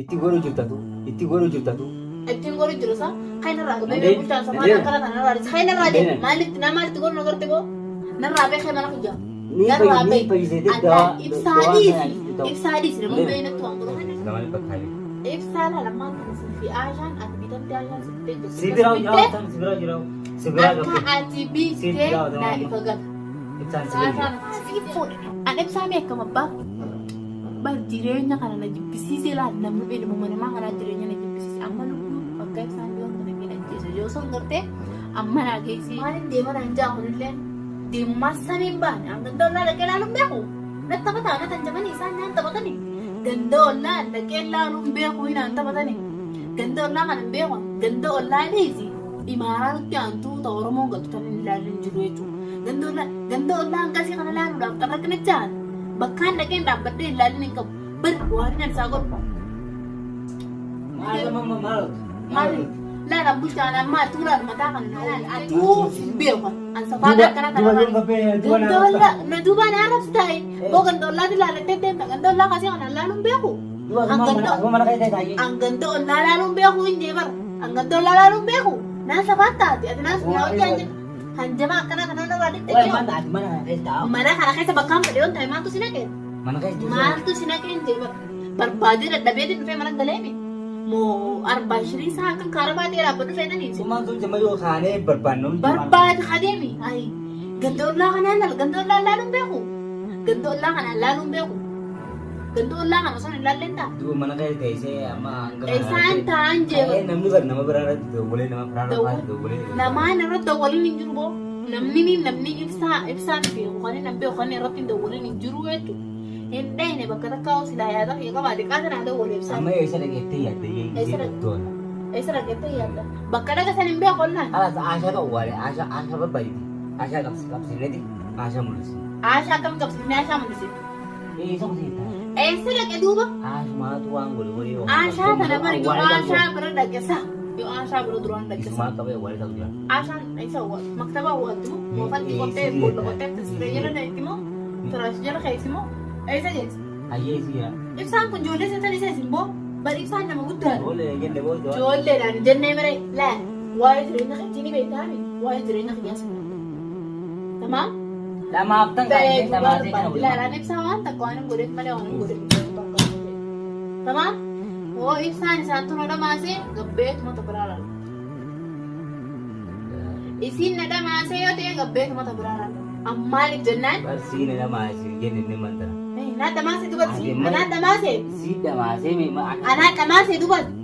Itti godhu jirtatu. Itti godhu jirtatu. Ittiin godhu jiru isaa kan irraa qabee Dandeen- bulchaan samaan dandeen- akkana kana narraa dhiise. Kan irraa deemu Dandeen- maalitti nama maalitti godhu nagarte boo narraa beekee mana kiyya. Ni Narraa fayyi- ni beek. fayyisee Anaa dawaa- ibsaa dawaa dhiisi. sana itti ta'u. Ibsaa dhiisi nama Dandeen- beeknatti waan godhu. Kan Lamaanii bakka hafe. Ibsaa lamaan kana si Aashaan ati bitamte Aashaan si bittee jirti. Si biraa jira, si biraa jira. Si biraa Akka qabdi. ati bittee biraa naa jira. ifa gala. Ibsaan si bira jira. Saasaan si fuudhe. An ibsaa mee akkam abbaa? Bar jireenya kana na jibbisiisee laal namni ilmuma namaa kanaa jireenya na jibbisiise. Amma lubbuu bakka ibsaan jiru kana miin ajjeese. Yoo son gartee amma naa geessee. Maaliin deema naan jaa kunillee deemumaa saniin baane an ganda ollaa dhaqee laaluun beeku. Na taphataa na tan jamanii isaan naan taphatani. Ganda ollaa dhaqee laaluun beeku hinaan taphatani. Ganda ollaa kana hin beeku. Ganda ollaa dhiisi. Imaaraa nutti aantuu ta Oromoon galtu tan hin ilaalin jiru jechuudha. Ganda ollaa ganda ollaa hanqasii kana laaluudhaaf xarraqni jaan bakkaan dhaqeen dhaabbadhee hin ilaalin hin qabu. Bar waan inni isaa godhu. Maal amma maal? Maali? Laala bulchaan amma atuu laal mataa kana na oolu. Atuu hin beeku. An safaadha akkana kana. Duba duba gabbee duba Ganda ollaa na duuba na arrabsitaa. Boo ganda ollaatti laalattee deemta. Ganda ollaa kasii kana laaluun beeku. Duba An ganda mana keessa taa'ee. An ganda ollaa laaluun beeku hin jee bara. An ganda ollaa laaluun beeku. Naan safaan taate ati naan na hojjaa hin jirtu. Hanjama akkana kana narraa dhitte Waay jee. mana ati mana kana keessa taa'aa. Mana kana keessa bakkaan fedhe yoon ta'e maaltu si naqee? Mana keessa jirtu. Maaltu si naqee hin jee bara. Barbaadee dadhabeetiin dhufee mana galeemi. Moo arbaa shirii isaa akkan kaara baatee dhaabbadhu feetanii. Summaan sun jama yoo kaanee barbaannu. Barbaade adeemi. Ayi ganda ollaa kanaan laal ganda ollaa laaluun beeku. Ganda ollaa kanaan laaluun beeku. Ganda ollaa kana osoo hin laalleen ta'a. Duba mana keessa teessee amma hanga Isaan ta'an jee Ee, Namni bar nama biraa irratti dawwalee nama biraa irratti Dawwal- dawwalee. Namaan irratti dawwaliin hin jiru boo. Namni ni namni ibsaa ibsaan beeku kan inni beeku kan irratti hin dawwaliin hin jiru jechuudha. Hin dhayne bakka takka hoo silaa yaada kiyya qabaate qaata naa dawwale ibsaan. Amma eessa dhageettee yaadda Eessa yee doona. Eessa dhaqettee yaadda? Bakka dhaqa san hin beeku ollaan. Halas Aashaa ta'u waale Aashaa Aashaa barbaaditi. Aashaa qabsi qabsiifneti Aashaa mul'isi. Aashaa akkam qabsiifnee Aashaa mul'ise? Eessa kuteetta? Eessa dhaqe duuba? Aashumaatu waan godhe godhe yoo. Aashaa tana bari yoo Aashaa bira dhaqe sa. Yoo Aashaa bira duraan dhaqe sa. Isumaa qabee waale ta'u jira. Aashaan isa awwaal maktaba awwaalti moo moofatti qottee boolla qottee siree jala dheetti moo firaash jala keessi moo eessa geessi? Ayyee isi jira. Ibsaan kun ijoollee seetan isa isin boo bar ibsaan nama guddaadha. Ijoollee jenne booda. Ijoolleedhaan jennee mire laal waa'ee jireenya keetii ni beektaami waa'ee jireenya kiyyaa sin Tamaam? Lamaaf tan kan isheen dhamaatee kana godhe. Laal an ibsaa waan takka waan hin godheef malee waan hin godheef takka. Tamaam? Hoo ibsaan isaan tun dhamaasee gabbeetuma tokko laala. Isiin na dhamaasee yoo ta'e gabbeetuma tokko laala. Ammaaliif jennaan? Barsiin dhamaasee jenne inni mantara. Naa dhamaasee dubartii. Anaa dhamaasee. Si dhamaasee mee ma Anaa dhamaasee dubartii.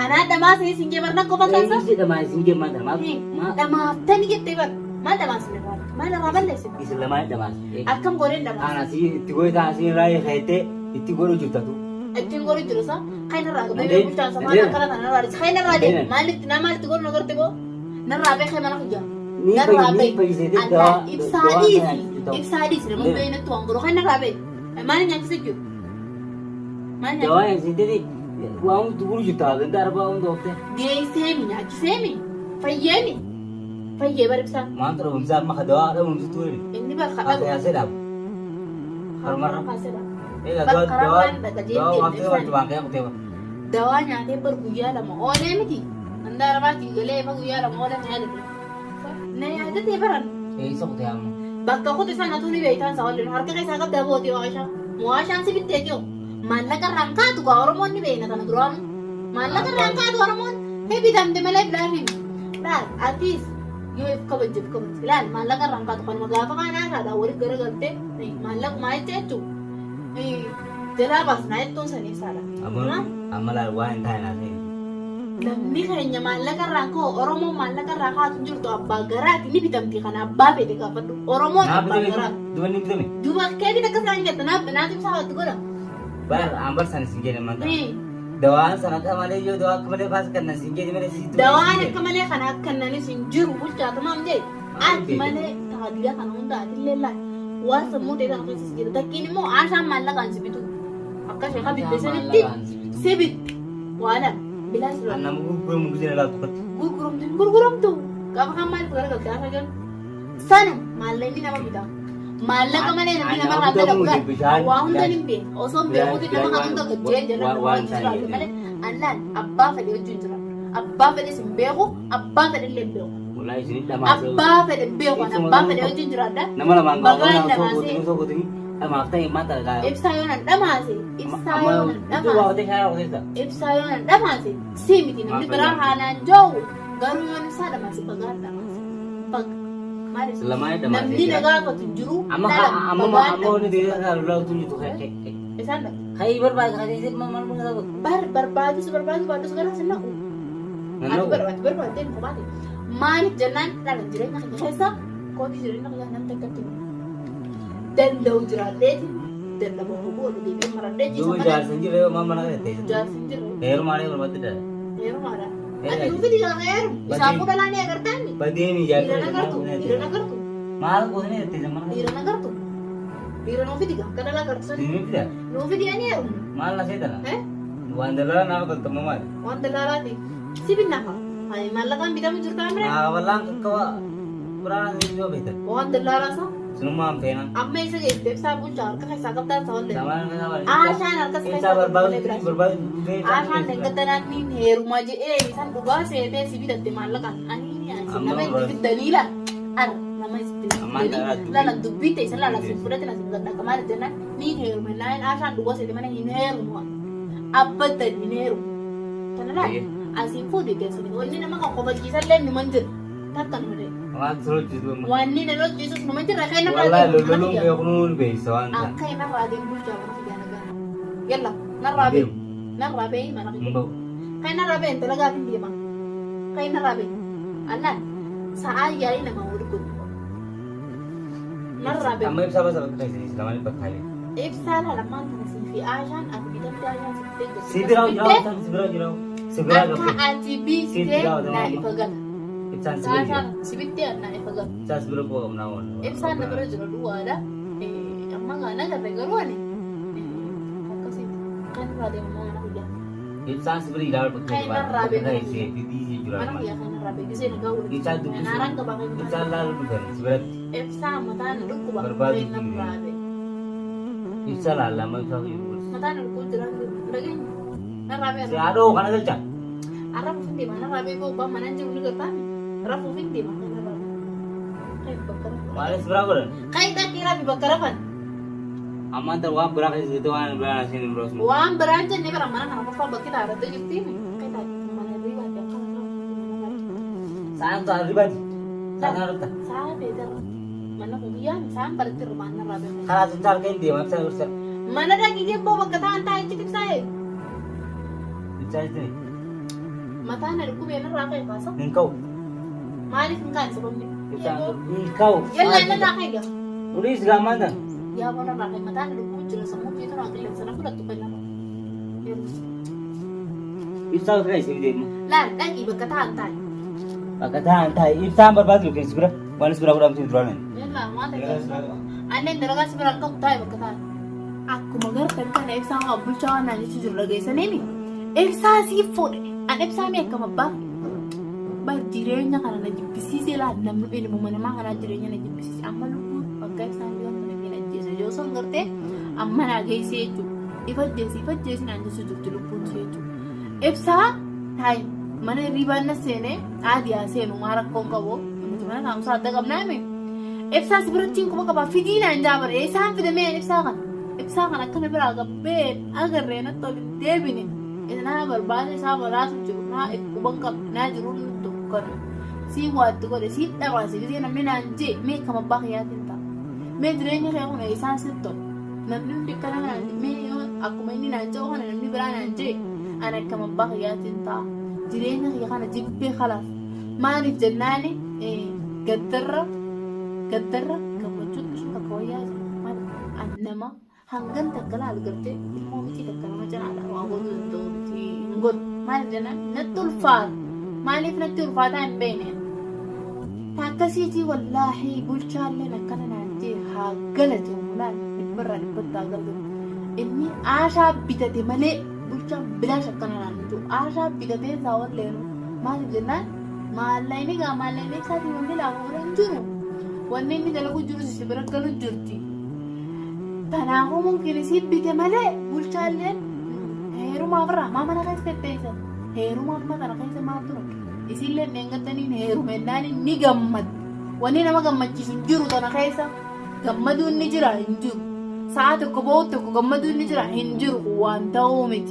Anaa dhamaasee siin jee barna qofa keessa. Si dhamaasee jee mantara maal maal Dhamaaftanii jettee bar. Maal dhamaasne irraa? Maal irraa balleessine? isin lamaan dhamaasee. Akkam godheen dhamaasne? Ana si itti godhe taasii irraa hiikeettee itti godhu jirtatu. Ittiin godhu jiru isaa kan irraa qabee Dandeen- bulchaan samaan dandeen. akkana kana narraa dhiise. Kan irraa deemu Dandeen. maalitti naa maalitti godhu nagarti boo? Narraa beekee mana kiyya. Ni Narraa fayyi- ni beek. fayyisee Anaa dawaa- ibsaa dawaa dhiisi. kana itti ta'u. Ibsaa dhiisi. Nama Dandeen. beeknatti waan godhu kan irraa beek. Maal nyaachisa jiru? Maal nyaachisa? Dawaa nyaachisee waan hundi gurguru jirta ganda arbaa hunda ooftee. Geesseemi nyaachiseemi fayyeemi fayyee bar ibsaan. Maantu dhabamsaa amma ka dawaa dhabamsitu ture. Inni bar Haa kadhatu. kaasee dhaabu. Harumarra. Kaasee dhaabu. Egaa Bar dawaa karaa dawaa waan dhaqa dawaa jeetti waan ta'e ibsaan. waan ka'e kutee bara. Dawaa nyaatee bar guyyaa 2 oolee miti. Ganda arbaatii galee efa guyyaa 2 oolee na yaadate. Na yaadatee baran. Eessa kutee amma? Bakka kutu sana tuu ni beektaan isaa waliin harka keessaa qabdaa bootee waashaa. Waashaan si bittee jiru. Maallaqa irraan kaatu gaa Oromoon ni beekna kana duraanu. Maallaqa irraan kaatu Oromoon ni bitamte malee bilaashiin. Laal atiis yoo if kabajje if kabajje. Laal maallaqa irraan kaatu kanuma gaafa kaan haasaadhaan walitti garagalte maallaqumaa jecha jechuun jalaa baasnaa jettuun sanii ibsaadha. Amma amma laal waan hin taane naa ta'e. Namni keenya maallaqa irraan ka'u Oromoon maallaqa irraa kaatu hin jirtu abbaa garaati ni bitamti kana abbaa fedhe gaafadhu. Oromoon Naa abbaa bitame garaati. duba ni bitame. Duba keetiin akkas naan jetta naaf naaf ibsaa watti godha. Bar an bar san sin jedhe manta. Hii. Dawaan sana akka malee yoo dawaa akka malee faas kan sin jedhe malee si Dawaan akka malee kana akka nanis hin jiru bulchaatumaam jee. Ati malee taajila kana hunda atillee laal. Waan sammuu ta'e kana keessa si jira. Takkiin immoo aashaan maallaqaan si bitu. Akka sheeka bitte sanitti si bitte. Waa lama. Bilaa si An nama gurguramu gisee laatu tokkotti. Gurguramtu hin gurguramtu. Gaafa kan maaliif garagalte aashaa jennu. Sana maallaqni nama bita. Maallaqa malee namni namarraa dalagu gaal waa hunda hin beeku. Osoo hin beekuuti nama kan hunda gajjee jala nama wajjin jiraatu malee allaan abbaa fedhe wajjin jiraatu. Abbaa fedhes hin beeku, abbaa fedhe illee hin beeku. Wallahi isin dhamaasee. Abbaa fedhe hin beeku, ani abbaa fedhe wajjin jiraadha. Nama lamaan Bagaan gaafannaa osoo dhamaasee. gootanii osoo gootanii dhamaaf ta'e maal talagaa. Ibsaa yoo nan dhamaase, ibsaa Amma yoo nan iddoo dhamaase, baafatee shaaraa qoteessa. ibsaa yoo nan dhamaase, si miti namni Maal biraa fayyada? haalaan jiru garuu yoo ibsaa dhamaase bagaan dhamaase. Baga. Maaliif? Lamaan dhamaasee Namni na jira. gaafatu hin jiru. Amma dhala amma bagaan amma wanni dhamaase. deebisaa lolaa utuu jirtu ka'e. Isaan dhabu. Ka'ii barbaade ka'ee maal maal maal Bar barbaadus barbaadus baadus garaa sin naqu. Ati barbaade barbaadde hin kophaate. Maaliif jennaan dhala jireenya kiyya keessa kootii jireenya kiyya namni takkatti himu. Danda'u jiraadheeti danda'u hubuu ol deebi'ee maradhee ciisa Duuba malee jaarsa hin jirre yoo maal mana kana teessee. jaarsi hin jirre Heerumaa barbaadde dha. heerumaadha. Ati nuuf fidi jira heerum. Isaan fuudha laanii agartaani. Badeemi Dhiira jaarsa. nagartu dhiira nagartu Maal gootanii teessee mana dhiira nagartu dhiira nuuf fidi akka dhala agartu sani kana. Fida. nuuf fidi ani heerumu. Maal na seetana? Eh? Waan dalala naa qabatama maali? Waan dalaalaati. Si binnafa. Ani maallaqaan bitamu jirta amre. Naa wallaan qaqqaba biraan asii yoo beektan. Waan dallaalaa isaa. Sinummaa hin feena. Amma isa geessite ibsaa bulchaa harka keessaa qabdaa isa wallee. Samaan kana barbaadu. Aashaan harka Ibsaa keessaa barbaadu qabdu barbaadu. Aashaan dangaddanaan niin heeruma jedhee isaan dhugaa seetee si bitatte maallaqaan. Ani ni ani Amma nama itti barbaadu. fiddanii laal. Ara nama itti Ammaan fiddanii dhala dubbii. laala dubbii ta'e isa laala si fudhate na si fudhadha akka maal jennaan niin heeruma naan aashaan dhugaa seete mana hin heerumu. Abbadan hin heerumu. Kana laal Eeyyee. asiin fuudhi geessanii wanni nama kan kofalchiisallee numan jira. Takka numa ta'e. Waan tolchisu amma. Wanni na lolchiisus numa jira kan nama Wallahi lololuun beekuun beeysa waan ta'an. Akka narraa deemu bulchaa mana kiyyaa nagaa. Yalla narraa bee. Deemu. Narraa bee mana Hin kiyya. bahu. Kan narraa bee dalagaa hin deema. Kan narraa bee. Allaan sa'aa yaa'ii nama wal godhu. Narraa bee. Amma ibsaa basa bakka keessanii lamaanii bakka haye. Ibsaa lamaan kana sii fi Aashaan ati bitamte Aashaan si bitee jirti. Si biraa jira si biraa jira si biraa Akka qabdi. ati bittee naa ifa gala. Ibsaan si bira jira. Aashaan si bittee naa ifa gala. Ibsaan si bira bu'aa qabnaa waan. Ibsaan na bira jira duwwaadha. Amma kana agarre garuu ani akkasitti kan irraa deemu mana kiyya. Ibsaan si bira jira bakka Kan irraa bakka beeku. keessee didii jira. Mana kiyya kan irraa beeku. Gisee nagaa waliin. Ibsaan dubbisu. Naaraan qaba kan Ibsaan laaluu dhufan si biratti. Ibsaa mataan dhukkuba. Barbaadu Kan irraa beeku. Ibsaa laallaa amma ibsaa jiru. Mataan dhukkuba jira. Dhageenya. Narraa Si beeku. haadhoo kana galcha. Arrafuuf hin deema. Narraa beeku abbaan manaan jiru ni gartaami. Rafuuf hin deema. Kan irraa beeku. Kan bakka rafan. Maalis biraa godhan. Kan dhaqee rafi bakka rafan. Ammaan tan waan biraa keessa jirte waan biraa asiin hin biroosnu. Waan biraan jennee bara mana kana qofaa bakki taa'attee jirti. Kan mana ribaatti akka Sa'aan ta'an ribaati. Sa'aan harta. Sa'a beekarra. Mana kun guyyaan sa'aan baratti irmaan narraa beeku. Karaa sun harka hin deema ibsaa ibsaa. Mana dhaqii gebboo bakka ta'an taa'e itti ibsaa'e. Ibsaa jettani. Mataan na dhukkubee narraa ka'e kaasa. Hin ka'u. Maaliif hin kaane sababni? Ibsaan hin ka'u. Yalla narraa ka'e gaa. Ulis gaammaan tan. Yaa bona narraa ka'e mataan na dhukkubuu jira sammuu keetu naa qilleensa na fudhattu kan nama. Ibsaa ofirraa isin deema. Laal dhaqii bakka ta'an taa'e. Bakka ta'an taa'e ibsaan barbaadu yookiin si bira waan si bira godhamtu duraan. Yalla maal ta'e? Anneen dalagaa si biraan qabu taa'e bakka taa'e. Akkuma gartan kana ibsaan waa bulchaa waan naan jechuu jiru dhageessaniimi. Ibsaa siif fuudhe. An ibsaa mi akkam abbaa? Bar jireenya kana na jibbisiisee laal namni ilmuma namaa kanaa jireenya na jibbisiise. Amma lubbuun bakka ibsaan jiran kana ni ajjeese. Yoo son gartee amma naa geessee jechuudha. Ifajjeesi ifajjeesi naan jechuu jirti lubbuun ishee jechuudha. Ibsaa taayi mana hirriibaan na seenee aadii haa seenu maa rakkoon qabu. Nuti mana taa'umsaa adda qabnaa hime. Ibsaa si biratti hin quba qabaa fidii naan jaa bare isaan fidamee ibsaa kana ibsaa kana akkana biraa gabbee agarree natti ol hin deebine naa barbaada isaa baraatu jiru naa if quban qabne naa jiru dukkana sii waatti godhe sii dhabaase gisee namni naan jee mee kam abbaa kiyyaatiin ta'a mee jireenya kee kun isaan sitti tolu namni hundi akkana naan jee mee yoo akkuma inni naan jedhu kana namni biraa naan jee ana akkam abbaa kiyyaatiin ta'a jireenya kiyya kana jibbee kalaas maaliif jennaani gaddarra gaddarra gammachuun ishee takka wayyaa jira maaliif an nama hangan takka laal gartee ilmoo miti takka nama cinaadha waa godhuu danda'u miti hin godhu maaliif jennaan natti ulfaata maaliif natti ulfaataa hin beekne takkasiitii wallaahi bulchaalleen akkana naan jee haa galatomu laal dhibbarraa dhibbatti haa galatomu inni aashaa bitate malee bulchaan bilaash akkana naan jiru aashaa bitatee isaa walleenu maaliif jennaan maallaqni gaa maallaqni isaatiin hundi laafa bira hin jiru. Wanni inni dalagu jiru si bira galu jirti. Kanaafuu mumkin isii bite malee bulchaalleen heerumaaf irraa maa mana keessa tetteessan. Heerumaaf ma kana keessa maal tura? Isiillee dheengaddaniin heerumennaan ni gammaddi. Wanni nama gammachiisu hin jiru tana keessa gammaduun ni jira hin jiru. Sa'a tokko boo'u tokko gammaduun ni jira hin jiru waan ta'uu miti.